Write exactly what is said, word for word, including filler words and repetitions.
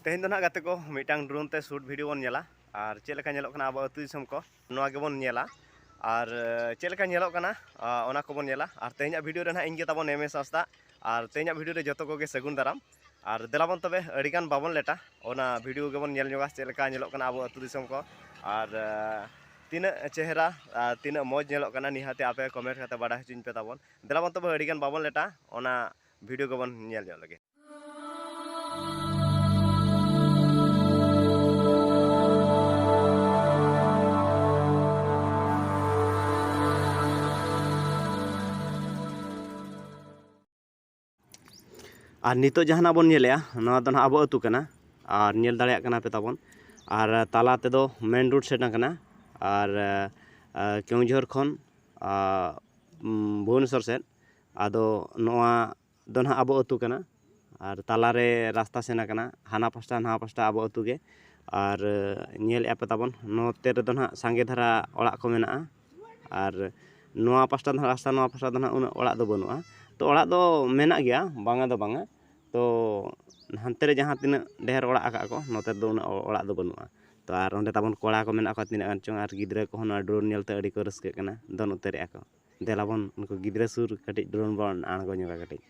ᱛᱮᱦᱮᱧ ᱫᱚ ᱱᱟᱦᱟᱜ ᱜᱟᱛᱮ ᱠᱚ ᱢᱤᱫᱴᱟᱝ drone ᱛᱮ shoot video ᱵᱚᱱ ᱧᱮᱞᱟ, ᱟᱨ ᱪᱮᱫ ᱞᱮᱠᱟ ᱧᱮᱞᱚᱜ ᱠᱟᱱᱟ ᱟᱵᱚ ᱟᱹᱛᱩ ᱫᱤᱥᱚᱢ ᱠᱚ, ᱱᱚᱣᱟ ᱜᱮᱵᱚᱱ ᱧᱮᱞᱟ᱾ ᱟᱨ ᱪᱮᱫ ᱞᱮᱠᱟ ᱧᱮᱞᱚᱜ ᱠᱟᱱᱟ, ᱚᱱᱟ ᱠᱚᱵᱚᱱ ᱧᱮᱞᱟ᱾ ᱟᱨ ᱛᱮᱦᱮᱧᱟᱜ video ᱨᱮ ᱱᱟᱦᱟᱜ ᱤᱧ ᱜᱮ ᱛᱟᱵᱚᱱ ᱮᱢ ᱮᱥ ᱦᱟᱸᱥᱫᱟ᱾ ᱟᱨ ᱛᱮᱦᱮᱧᱟᱜ video ᱨᱮ ᱡᱚᱛᱚ ᱠᱚᱜᱮ ᱥᱟᱹᱜᱩᱱ ᱫᱟᱨᱟᱢ᱾ ᱟᱨ ᱫᱮᱞᱟ ᱵᱚᱱ ᱛᱚᱵᱮ ᱟᱹᱰᱤᱜᱟᱱ ᱵᱟᱵᱚᱱ ᱞᱮᱴᱟ, ᱚᱱᱟ video ᱜᱮᱵᱚᱱ ᱧᱮᱞ ᱧᱚᱜᱟ ᱪᱮᱫ ᱞᱮᱠᱟ ᱧᱮᱞᱚᱜ ᱠᱟᱱᱟ ᱟᱵᱚ ᱟᱹᱛᱩ ᱫᱤᱥᱚᱢ ᱠᱚ, ᱟᱨ ᱛᱤᱱᱟᱹᱜ ᱪᱮᱦᱨᱟ, ᱟᱨ ᱛᱤᱱᱟᱹᱜ ᱢᱚᱡᱽ ᱧᱮᱞᱚᱜ ᱠᱟᱱᱟ, ᱱᱤᱦᱟᱹᱛ ᱟᱯᱮ comment ᱠᱟᱛᱮ ᱵᱟᱰᱟᱭ ᱦᱚᱪᱚᱧ ᱯᱮ ᱛᱟᱵᱚᱱ᱾ ᱫᱮᱞᱟ ᱵᱚᱱ ᱛᱚᱵᱮ ᱟᱹᱰᱤᱜᱟᱱ ᱵᱟᱵᱚᱱ ᱞᱮᱴᱟ, ᱚᱱᱟ video ᱜᱮᱵᱚᱱ ᱧᱮᱞ ᱧᱚᱜ ᱞᱮᱜᱮ᱾ ᱟᱨ ᱱᱤᱛᱚᱜ ᱡᱟᱦᱟᱱᱟᱜ ᱵᱚᱱ ᱧᱮᱞᱮᱜᱼᱟ, ᱱᱚᱣᱟ ᱫᱚ ᱱᱟᱦᱟᱜ ᱟᱵᱚ ᱟᱹᱛᱩ ᱠᱟᱱᱟ᱾ ᱟᱨ ᱧᱮᱞ ᱫᱟᱲᱮᱭᱟᱜ ᱠᱟᱱᱟ ᱯᱮ ᱛᱟᱵᱚᱱ, ᱟᱨ ᱛᱟᱞᱟ ᱛᱮᱫᱚ main road ᱥᱮᱴ ᱟᱠᱟᱱᱟ᱾ ᱟᱨ ᱠᱮᱣᱚᱱᱡᱷᱚᱨ ᱠᱷᱚᱱ ᱵᱷᱩᱵᱽᱱᱮᱥᱚᱨ ᱥᱮᱫ, ᱟᱫᱚ ᱱᱚᱣᱟ ᱫᱚ ᱱᱟᱦᱟᱜ ᱟᱵᱚ ᱟᱹᱛᱩ ᱠᱟᱱᱟ᱾ ᱟᱨ ᱛᱟᱞᱟᱨᱮ ᱨᱟᱥᱛᱟ ᱥᱮᱱ ᱟᱠᱟᱱᱟ, ᱦᱟᱱᱟ ᱯᱟᱥᱴᱟ ᱱᱟᱣᱟ ᱯᱟᱥᱴᱟ ᱟᱵᱚ ᱟᱹᱛᱩ ᱜᱮ᱾ ᱟᱨ ᱧᱮᱞᱮᱫᱼᱟ ᱯᱮ ᱛᱟᱵᱚᱱ, ᱱᱚᱛᱮ ᱨᱮᱫᱚ ᱱᱟᱦᱟᱜ ᱥᱟᱸᱜᱮ ᱫᱷᱟᱨᱟ ᱚᱲᱟᱜ ᱠᱚ ᱢᱮᱱᱟᱜᱼᱟ᱾ ᱟᱨ ᱱᱚᱣᱟ ᱯᱟᱥᱴᱟ ᱫᱚ ᱱᱟᱦᱟᱜ ᱨᱟᱥᱛᱟ, ᱱᱚᱣᱟ ᱯᱟᱥᱴᱟ ᱫᱚ ᱱᱟᱦᱟᱜ ᱩᱱᱟᱹᱜ ᱚᱲᱟᱜ ᱫᱚ ᱵᱟᱹᱱᱩᱜᱼᱟ᱾ ᱛᱚ, ᱚᱲᱟᱜ ᱫᱚ ᱢᱮᱱᱟᱜ ᱜᱮᱭᱟ, ᱵᱟᱝᱟ ᱫᱚ ᱵᱟᱝᱟ᱾ ᱛᱚ, ᱦᱟᱱᱛᱮ ᱨᱮ ᱡᱟᱦᱟᱸ ᱛᱤᱱᱟᱹᱜ ᱰᱷᱮᱨ ᱚᱲᱟᱜ ᱟᱠᱟᱫ ᱠᱚ, ᱱᱚᱛᱮ ᱨᱮᱫᱚ ᱩᱱᱟᱹᱜ ᱚᱲᱟᱜ ᱫᱚ ᱵᱟᱹᱱᱩᱜᱼᱟ᱾ ᱛᱚ, ᱟᱨ ᱚᱸᱰᱮ ᱛᱟᱵᱚᱱ ᱠᱚᱲᱟ ᱠᱚ ᱢᱮᱱᱟᱜ ᱠᱚᱣᱟ ᱛᱤᱱᱟᱹᱜ ᱜᱟᱱ ᱪᱚᱝ, ᱟᱨ ᱜᱤᱫᱽᱨᱟᱹ ᱠᱚᱦᱚᱸ ᱱᱚᱣᱟ drone ᱧᱮᱞᱛᱮ ᱟᱹᱰᱤ ᱠᱚ ᱨᱟᱹᱥᱠᱟᱹᱜ ᱠᱟᱱᱟ, ᱫᱚᱱ ᱩᱛᱟᱹᱨᱮᱜᱼᱟ ᱠᱚ᱾ ᱫᱮᱞᱟ ᱵᱚᱱ ᱩᱱᱠᱩ ᱜᱤᱫᱽᱨᱟᱹ ᱥᱩᱨ ᱠᱟᱹᱴᱤᱡ drone ᱵᱚᱱ ᱟᱬᱜᱚ ᱧᱚᱜᱟ ᱠᱟᱹᱴᱤᱡ᱾